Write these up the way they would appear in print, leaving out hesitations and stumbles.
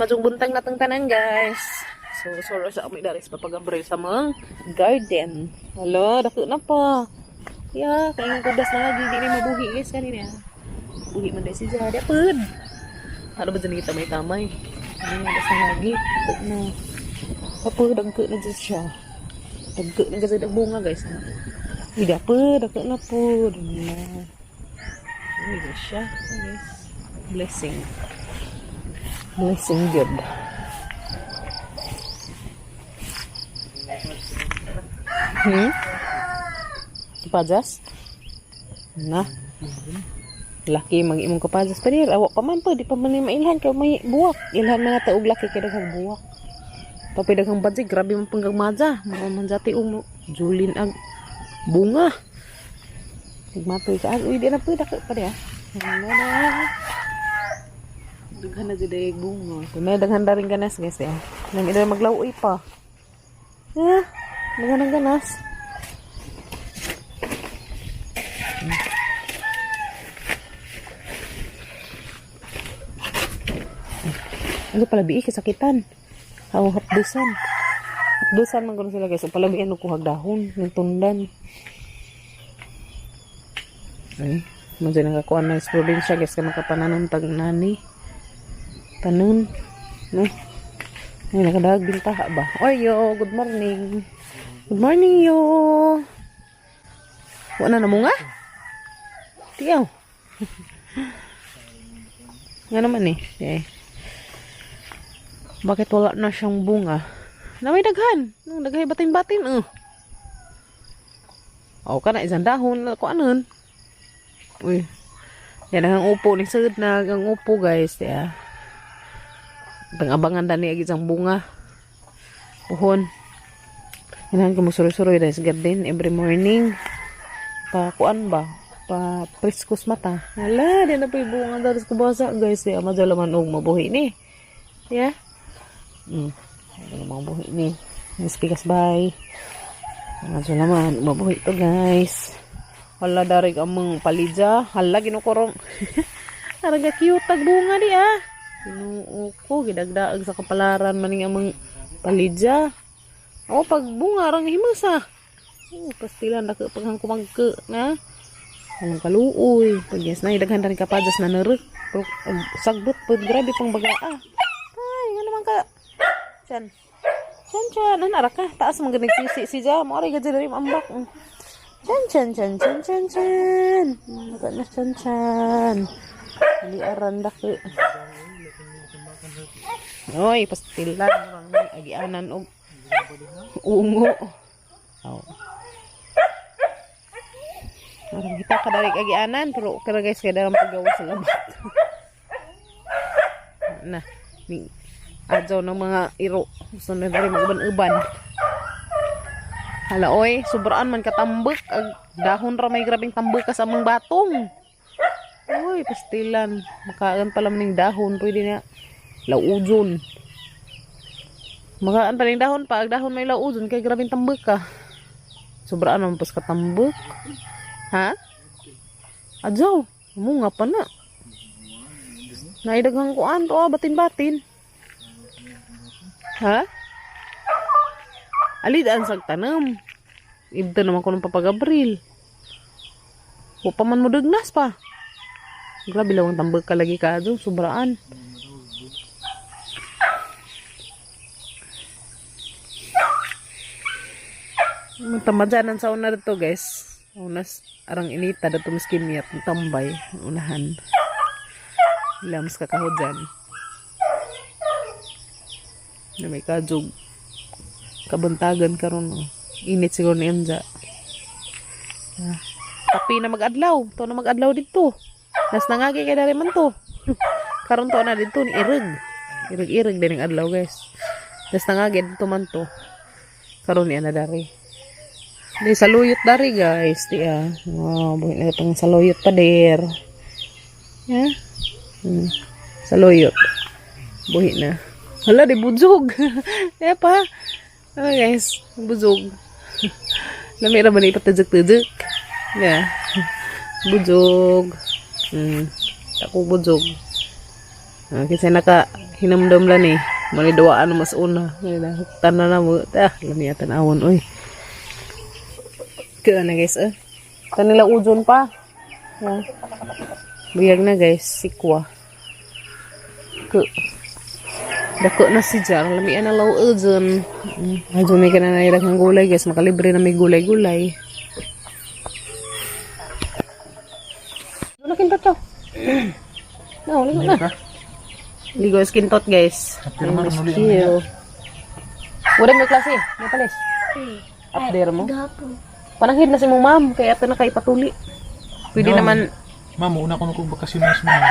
Madyong buntag natong tanan, guys. So, soro sa amoy daris papagabril sa mga garden. Hala, dako na pa. Ya, kaya kudas na lagi, di ni mabuhi, guys, kanina. Buhi man dahil si Jade. Apod! Ano ba dyan kita may tamay? Ano nga na lagi? Dako na. Apod, dagko na dyan siya. Dagko na kasi bunga, guys. Uy, dapod, dako na po. Na. Uy, siya. Guys. Blessing. Blessing good. Kapajas? Na. Laki mag imong kapajas pa dir. Awa pa man po, di pa man ni mailhan kay may buwak. Ilhan man ta og laki kay daghang buwak. Tapos daghang badzi, grabe man pang gagmadza. Mura man jati og julin ag bunga. Nagmatoy ka. Uy, di na po, dako pa di ah. Ano na. Daghan na jud ay bunga. So, may daghan da rin ganas, guys, eh. Nang ina maglaway pa. Eh, daghan ang ganas. Ano pala bi kasakitan. Aw hapdusan. Hapdusan man gud sila, guys. So pala bi ano kuhag dahon ng tundan. Ay, mo dyan ang kakuan ng probinsya, guys, kay makapananon tag nani. Tanon. No? Ay, nakadag bintaha ba? Oy, yo, good morning. Good morning, yo. Wala na mo nga? Tiyaw. Nga naman eh. Okay. Bakit wala na siyang bunga? Na may daghan. Nang daghay batin-batin eh. O kana isang dahon ko anon. Uy. Yan ang upo ni sud na ang upo, guys, ya. Pangabangan dani ag isang bunga. Puhon. Inahan ko magsuroy-suroy dahil sa garden every morning. Pa kuan ba? Pa preskos mata. Hala, di na pa yung bunga dahil sa kubasa, guys. Ya, madala man og mabuhi ni. Yeah. Ano mga buhi ni. Miss bye. Medyo naman, mabuhi to, guys. Hala, darig among palidya. Hala, ginukurong. Araga cute tag bunga di ah. Ginoo ko, gidagdaag sa kapalaran maning among palidya. Oh, pag bunga rang himasa. Oh, pastilan dako paghang kumagke na. Anong kaluoy. Pag yes na, daghan rin kapajas na nerek. Pero sagbot po, grabe pang bagaa. Ay, nga naman ka. Chan. Chan, chan. Ano, ara ka? Taas mong ganig sisi si Ja. Mo aray gadya rin ambak. Chan, chan, chan, chan, chan, chan. Maka na chan, chan. Liaran dako. Oy, pastilan. Agianan og ungo. Oh. Parang kita kadarig agianan pero okay ra, guys, kay darang paggawa sa labat. Na ni adyo ng mga iro gusto na dari mag-uban-uban. Hala oy, sobraan man katambak ag dahon ra may grabing tambak ka sa among batong. Uy, pastilan. Makaan pala maning dahon, pwede na laujon. Makaan pa ning dahon pa, ag dahon may laujon kay grabing tambak ka. Sobraan man pas katambak. Ha? Adyaw, munga pa na. Naidaghang kuan to ah, batin-batin. Ha? Alidaan sa tanam. Ibda naman ko ng papagabril. Wa pa man mo dugnas pa. Grabe lawang tambag ka lagi ka adyo, sobraan. Tamadyanan sa una dito, guys. Unas arang inita dato mas kimiyat tambay unahan. Lams kakahudyan. Na may kajog. Kabuntagan karon oh. Init siguro ni Anja. Ah. Tapi na magadlaw. To na magadlaw dito. Nas nangagi kay dari man to. Karon to na dito ni ireg. Ireg-ireg din ang adlaw, guys. Nas nangagi dito man to. Karon ni ana dari. Di saluyot dari, guys. Di ah. Wow, buhi na pang saluyot pa der. Yeah. Saluyot. Buhi na. Hala, di buzog. Kaya pa. Oh, guys, buzog. Lami ra ba ni ipatadyak-tadyak? Yeah. Buzog. Ako buzog. Ah, kasi naka hinamdam lang eh. Manidawaan mas una. Tanan na mo. Ah, lami tan-awon oy. Kaya na, guys, eh. Kanila ujon pa. Ah. Buyag na, guys, sikwa. Ke. Dako na si Jar, lami na law ujon. Adyo may kana na ng gulay, guys, makalibre na may gulay-gulay. Ano kintot to? No, ligo na. Ligo is kintot, guys. Pirma Ang rin uli ang skill. Wala mo klase, may palis. Up there mo. Gapon. Pananghid na si mong ma'am, kaya ito na kay patuli. Pwede No. naman, Ma'am, una ko na kung bakasyon na sa mga.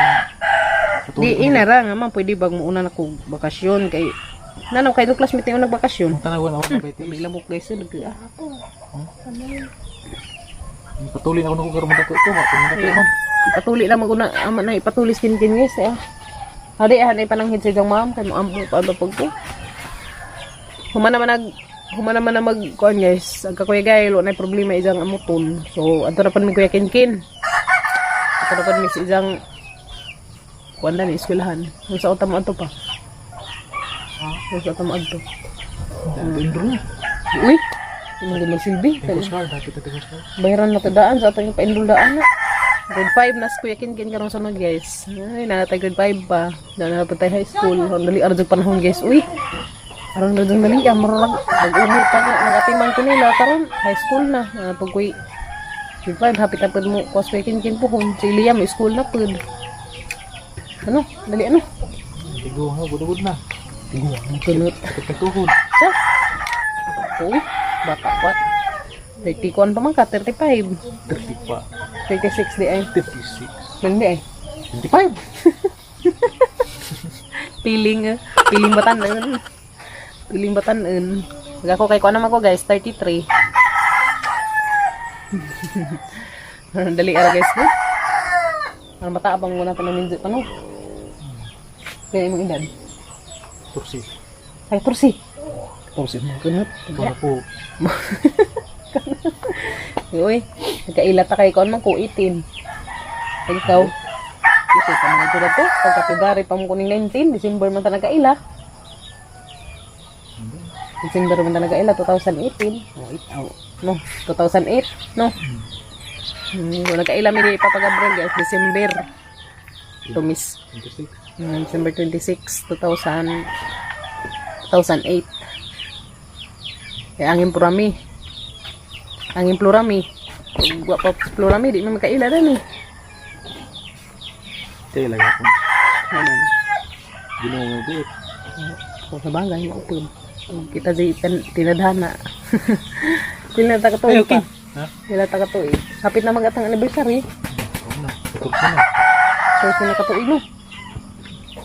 di inara nga ma'am, pwede bag mo una na kog bakasyon kay Nano kay do classmate yung nagbakasyon. Ang tanawan ako na kay May lamok, guys, nag ah. Patuloy na ako na kung karoon ko. Ito, ma'am. Ipatuli lang maguna ama na ipatuli skin kin, guys, eh. Hadi ah, na ipananghid sa iyang ma'am kay mo ampo pa ba pag ko. Human naman na mag kuan, guys. Ang kakuya gay na problema isang amuton. So adto na pan mi Kuya Kinkin. Adto na pan mi sa isang kuan na ni eskwelahan. Sa uta mo adto pa. Sa uta mo adto. Enroll na. Uy, hindi man silbi. Coast Guard, dapat ito Coast Guard. Bayaran na to daan sa atong pa-enroll daan na. Grade 5 na si Kuya Kinkin karon sunod, guys. Ay, naa tay grade 5 pa. Na na pa tayo high school. Ang dali arjog panahon, guys. Uy. Aron ra jud dali amro lang pag-umor pa na nagatiman ko nila karon high school na. Ah, pag kuy grade 5 hapit na pud mo ko Kuya Kinkin puhon. Si Liam school na pud. Ano? Dali ano? Tigo, ha, gudugod na. Tigo ang kunot. Pagkatuhod. Sa? Uy, bata pa. 30 pa man ka, 35. 30 pa. 36 di ay. 36. Hindi ay. 25. Piling, eh. Piling batanon. Piling batanon. Pag ako kay kuan naman ko, guys, 33. Dali ara, guys, no? Ang mata abang muna pa namin pa no. Kaya imong edad. Tursi. Ay, tursi. Tursi mo kunot. Ikaw na po. Uy, nagkaila ta kay kuan man ko 18. Ay ikaw. Ito pa mga ito to. Pagka February pa mo kuning 19, December man ta nagkaila. December man ta nagkaila 2018. Oh, it, oh, no, 2008, no. Nagkaila mi di Papa Gabriel, guys, December. Tumis. 26. December 26, 2000, 2008. Kaya angin purami. Angin plurami. Kung wa pa plurami, di man makaila din eh. Kaya lagi ako. Ano? Ginoo nga buot. Kung sa bagay, maupod. Kita di tinadhana. Pila ta katuig pa. Ha? Pila ta katuig. Hapit na mag-atang anniversary. Oo na. Tursi na. 14 na katuig no.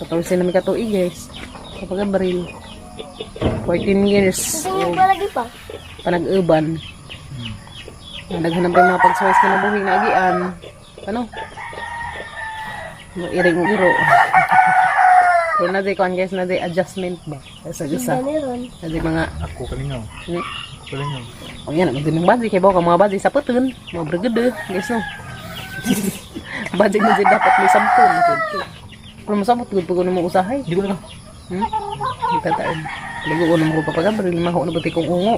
14 na may katuig, guys. Kapag Abril. 14 years. Tingin pa lagi pa. Panag-uban. Naghanap pa yung mga pagsuwais na nabuhi na agian. Ano? Iring iro. Pero na di kuan, guys, na di adjustment ba? Sa isa. Meron. Na di mga Ako kalingaw. Ako kalingaw. Oh, yan, ang ng body. Kaya ba ka mga body sa putun? Mga brigade, guys, no? Body mo dyan dapat may sampun. Pero masabot, good pag mo usahay. Hindi ko na lang. Kita taon. Ligo ko na mo ko papagabril. Lima ko na buti kong ungo.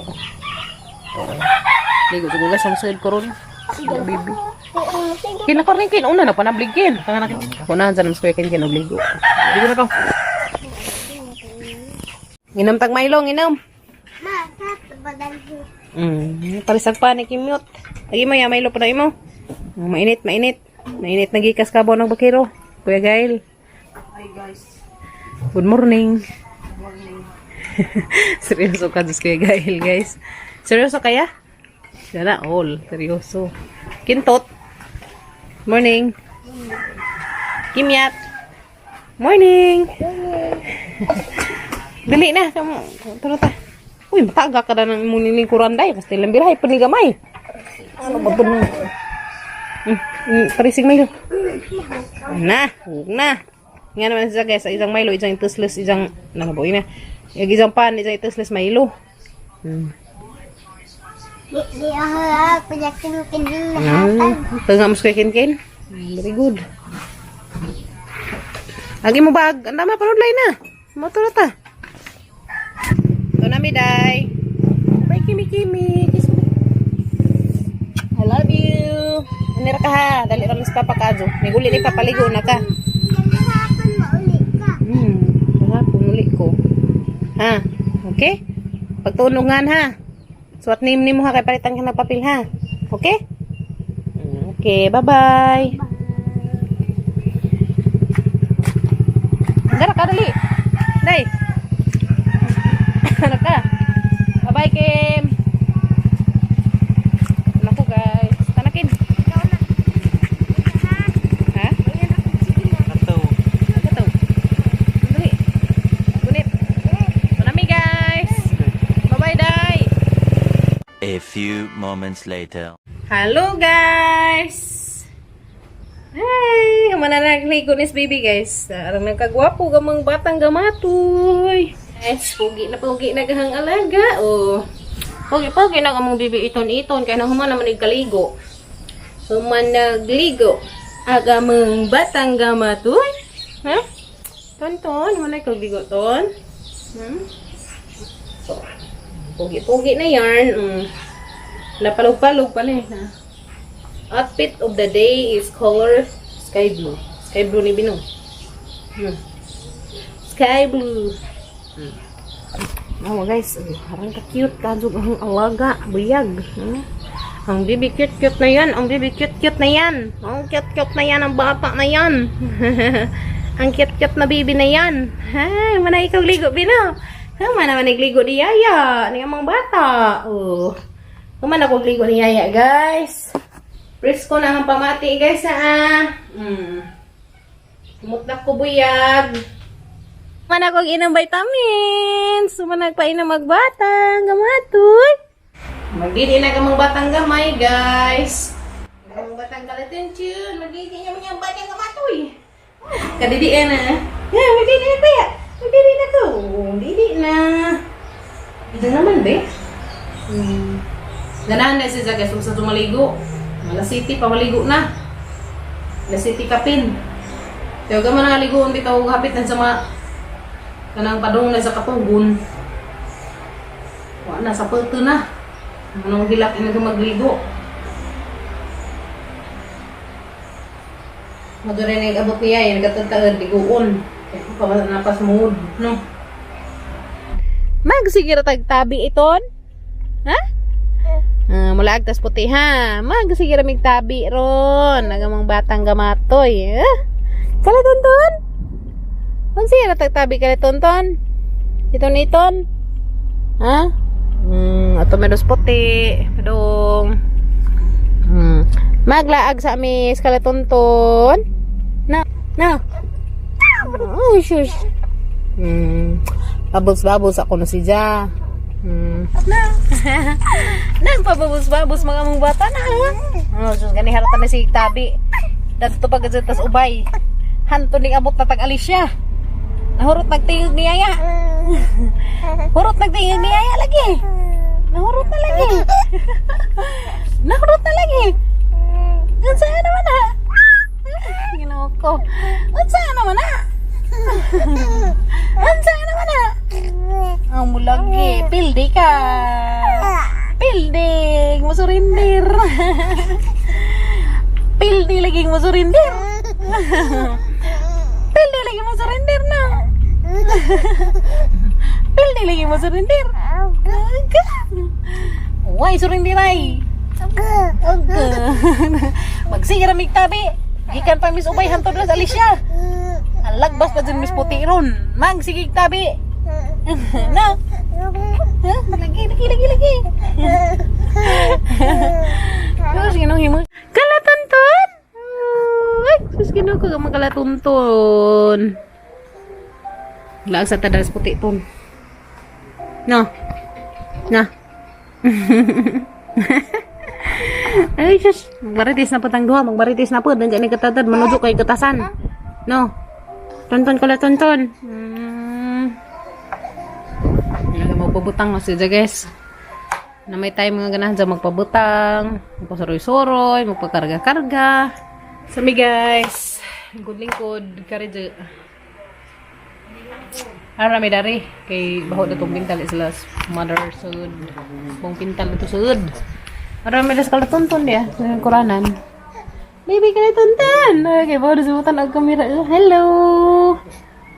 Oo. Ligo ko, guys, ang sahid ko ron. Mga baby. Oo, sige. Kina ko rin kin una na panablig kin. Tanga na kin. Una dyan mas kuya kin kin obligo. Hindi ko na ka. Inom tag Milo, inom. Ma, sa badalhi. Palisag pa ni Kimyot. Lagi mo ya Milo pa na imo. Oh, mainit, mainit. Mainit na gikas ka ng bakiro. Kuya Gail. Hi guys. Good morning. Good morning. Seryoso ka, Diyos, Kuya Gail, guys. Seryoso kaya? Sana all. Seryoso. Kintot. Morning. Kimyat. Morning. Dali na. Tara ta. Uy, mataga ka na ng imong nilingkuran day. Basta ilang birahay, panigamay. Ano ba ito? Parisig Milo. Na, huwag na. Nga naman siya, guys, isang Milo, isang itusles, isang, nakabuhi na. Yung isang pan, isang itusles Milo. Di, di ako ah, pinyakin-kin lahat. Tunga mo sa kin-kin. Very good. Agi mo bag. Ang dami panudlay na. Motor na ta. Ito na mi, day. Bye, Kimi Kimi. Kiss mo. I love you. Anira ka ha. Dali ra mas papa ka, Jo. May guli ni papaligo na ka. Kahapon mauli ka. Kahapon uli ko. Ha? Okay? Pagtulungan ha. Suwat name ni mo ha kay palitan ka ng papel ha. Okay? Okay, bye-bye. Dara ka dali. Day. Ano ka? Bye-bye, Kim. Naku, guys. Tanakin. Ikaw na. Ha? Ayan ako. Sige na. Kataw. Ito. Dali. Gunit. Manami, guys. Bye-bye, Day. A few moments later. Hello, guys! Hi! Mananagligo ni baby, guys. Arang nagkagwapo gamang batang gamatoy. Guys, pogi na gahang alaga. Oh. Pogi na gamang bibi iton-iton. Kaya na human naman nagkaligo. Human nagligo. Agamang batang gamatoy. Ha? Tonton, human nagkaligo, ton. Hmm? Pogi-pogi na yarn. Napalog-palog pala eh. Ha? Outfit of the day is color sky blue. Sky blue ni Bino. Sky blue. Oh, guys, harang ka cute kadug ang alaga, buyag. Ang bibi cute cute na yan, ang bibi cute cute na yan. Ang cute cute na yan, ang bata na yan. Ang cute cute na bibi na yan. Hay, manay ikaw ligo Bino. Ha, mana man ligo ni Yaya, ni amang bata. Oh. Human ako ligo ni Yaya, guys. Presko na ang pamati, guys, ha. Mutlak ko buyag. Man ako inom vitamins. Human nagpainom magbatang gamatoy. Magdidi na kamang batang gamay, guys. Kamang batang kalatensyon. Magdidi niya mga batang gamatoy. Kadidi na. Yeah, magdidi na kuya. Magdidi na ko. Didi na. Ito naman, be. Ganahan na si Zaga sa tumaligo. Mala City, pamaligo na. La City Kapin. Kaya ka man naligo, hindi tawag hapit na sa mga kanang padong na sa katugon. Wa na, sa puto na. Anong hilak ina magligo. Madure na yung abot niya, yung nagkatataad, liguon. Kaya pa napas mood, no? Magsigira tagtabi iton? Ha? Ah, mula agtas puti ha. Magsigira mig tabi ron. Nagamang batang gamatoy. Eh? Kala tonton? Magsigira tagtabi kala tonton. Iton iton. Ha? Ato menos puti. Padong. Maglaag sa amis kala tonton. Na, na. Oh, shush. Bubbles bubbles ako na si Ja. Na. Nang pabubos-babos mga mong bata na. Ha? Oh, sus gani haratan na si tabi. Dadto pa gud tas ubay. Hanto ning abot na tag Alicia. Nahurot nagtingog ni Yaya. Hurot nagtingog ni Yaya lagi. Nahurot na lagi. Nahurot na lagi. Unsa naman ha? Ginoo ko. Unsa naman ha? Unsa naman ha? Ang mulagi, pildi ka. Pilding, musurinder. Pildi lagi musurinder. Pildi lagi musurinder na. Pildi lagi musurinder. Why surrender ay? Magsigira mig tabi. Gikan pa mis ubay hantod na sa Alicia. Ang lagbas pa dyan mis puti ron. Magsigig tabi. No. Huh? Lagi, lagi, lagi, lagi. Sus, ginoo himo. Kalatunton! Ay, sus, ginoo ko gamang kalatunton. Laag sa tadalas puti ton. No. Na. Ay, sus. Magbaritis na po tang duha. Magbaritis na po. Nandiyan ni katatad. Manujo kay katasan. No. Tonton kala tonton. Magpabutang na siya, guys. Na may tayo mga ganahan dyan magpabutang, magpasuroy-suroy, magpakarga-karga. Sami guys, lingkod-lingkod, kari dyan. Ara mi dari kay baho na tong pintal sila mother sud. Bong pintal ito sud. Ara mi das kalatunton dia sa kuranan. Baby kalatunton. Okay, baho na sumutan ang kamera. Hello.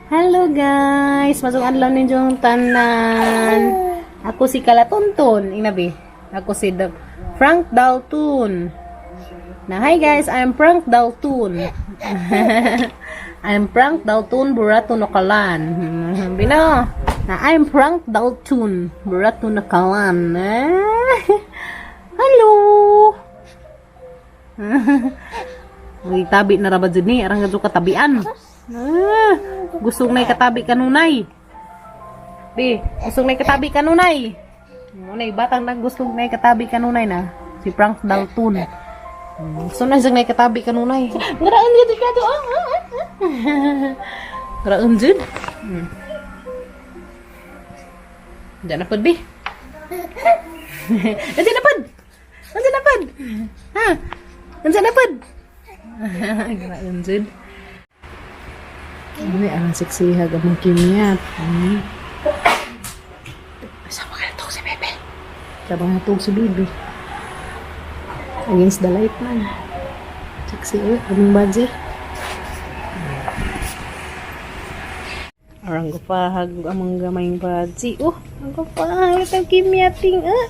Hello guys. Masuk adlaw ninyong tanan. Ako si Kalatunton. Ingnabi. Ako si Frank Dalton. Na hi guys, I'm Frank Dalton. I'm Frank Dalton Burato Nakalan. Bino. Na I'm Frank Dalton Burato Nakalan. Eh. Hello. Uy, tabi na ra ba jud ni? Arang gadto katabian. Ah, gustong nay katabi kanunay. Bi, gustong nay katabi kanunay. Munay batang nang gustong nay katabi kanunay na. Si Frank Dalton. Gusto na siyang nay katabi kanunay. Ngaraan jud ka to. Ah, ah, ah. Ngaraan jud. Diyan na pud bi. Nandiyan na pud. Nandiyan na pud. Ha? Nandiyan na pud. Ngaraan jud. Ini ang siksihag ang kimyat. Sama ka na si Bebe. Sama na si Bebe. Against the light man. Sexy eh. Aming budget. Arang gupahag amang gamayng budget. Oh, ang gupahag. Itong kimyating ah.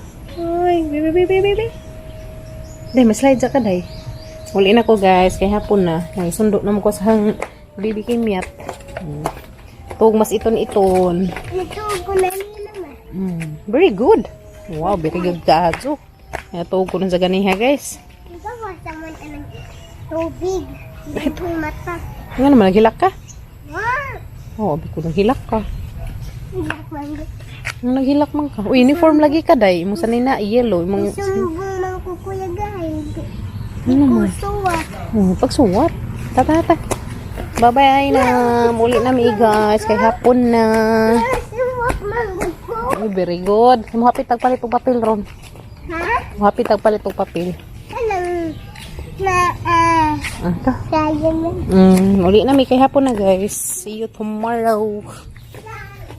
Ay, bebe, bebe, bebe. Day, mas-slide sa ka, day. Uli na ko, guys. Kay hapon na. Ay, sundo na mo ko sa baby kimyat. Tug mas iton-iton. Natuog ko na nila ma. Very good. Wow, very good kaso. Natuog ko na sa ganiha, guys. Ikaw wasa man anang tubig. Hindi mata. Nga naman, naghilak ka? Wow! Oo, abi ko naghilak ka. Ilak man. Nung naghilak man ka. Uy, uniform lagi ka, day. Imong sanina, yellow. Imong. Sumbong man ko kuya gahay. Ano man? Kusuwa. Oh, pagsuwat. Tata, tata. Bye-bye na. Muli na mi, guys. Kay hapon na. Suwak man ko. Uy, very good. Muhapit tagpalit og papel ron. Ha? Muhapit tagpalit og papel. Alam na ah Ah, ta. kaya man. Uli na mi kay hapon na, guys. See you tomorrow.